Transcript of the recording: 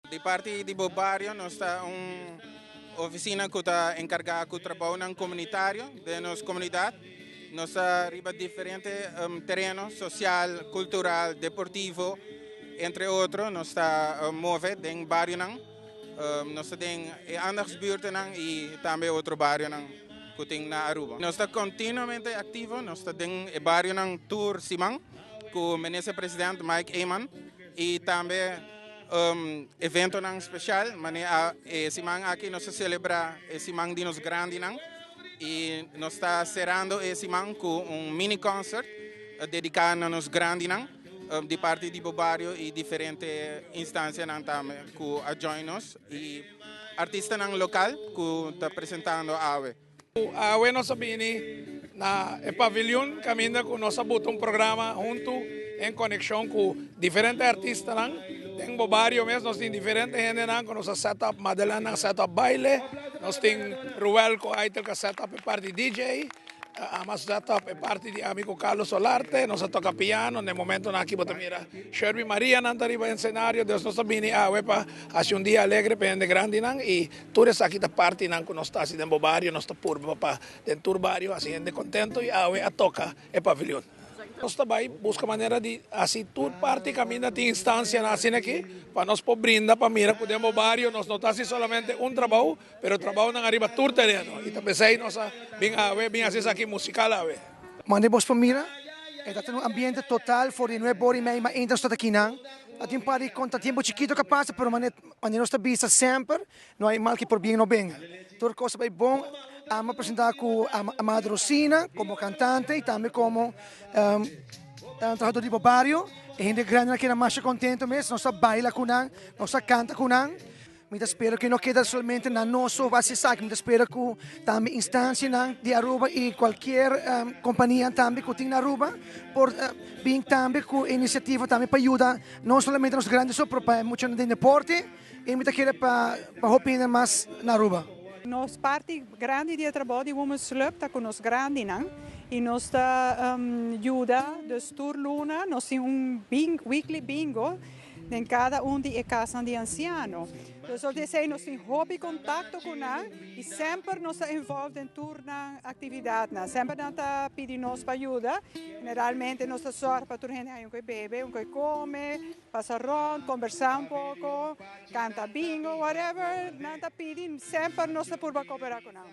Di parti di BoBario, nos ta un oficina cu ta encarga cu trabou comunitario di nos comunidad. Nos ta riba diferente tereno, social, cultural, deportivo, entre otro. Nos ta move den barionan. Nos tin aandachtsbuurten y tambe otro barionan cu tin na Aruba. Nos ta continuamente activo, nos ta den barionan tur siman cu minister president Mike Eman y tambe eventonan special, manera siman aki nos ta celebra e siman di nos grandinan y nos ta cerando e siman cu un mini concert dedica na nos grandinan di parti di BoBario y diferente instancianan tambe cu a join nos y artistanan local cu ta presentando awe. Awe nos a bini na e paviljoen caminda cu nos a buta un programa hunto en conexion cu diferente artistanan. Den BoBario mes nos tin diferente hendenan cu nos a set up, Madeleine a set up baile, nos tin Ruel cu Aitel cu a set up e parti DJ, ami a set up e parti di ami cu Carlos Solarte, nos a toca piano, na momento aki bo ta mira Sherby Maria nan ta riba escenario, dus nos a bini awe pa haci un dia alegre pa hende grandinan y tur esaki ta partinan cu nos ta haci den BoBario, nos ta purba pa den tur bario haci hende contento y awe a toca e paviljoen. Nos ta bay busca manera di haci tur parti caminda tin instancia asina aki pa nos por brinda pa mira cu den BoBario nos no ta haci solamente un trabou, pero trabounan ariba tur tereno y ta pesey nos a bin awe, bin haci esaki musical awe. Mande bos pa mira, e ta un ambiente total for di 9:30 ma entra nos akinan. Tin un par di contratiempo chikito cu a pasa, pero mane nos ta bisa semper, no hay mal que por bien no venga. Tur cos a bay bon, ami a presenta cu Amado Rosina como cantante y tambe como trahador di BoBario. E hende grandi a keda mas contento mes, nos a baila cu nan, nos a canta cu nan. Mi ta spera cu no keda solamente na nos so haci esaki, mi ta spera cu tambe instancianan di Aruba y cualkier compania tambe cu tin na Aruba por bin tambe cu iniciativa tambe pa yuda no solamente nos grandi so, pero pa muchanan den deporte y mi ta kere pa hopi hende mas na Aruba. Nos parti grandi di trabou di Women's Club ta cu nos grandinan y nos ta yuda dus tur luna, nos tin un weekly bingo den cada un di e cas di anciano. Dus esey nos tin hopi contacto cu nan y semper nos ta involved den tur nan actividad. Semper nan ta pidi nos pa yuda. Generalmente nos ta zorg pa tur hende un bebe, un come, pasa rond, conversa un poco, canta bingo, whatever. Nan ta pidi, semper nos ta purba coopera cu nan.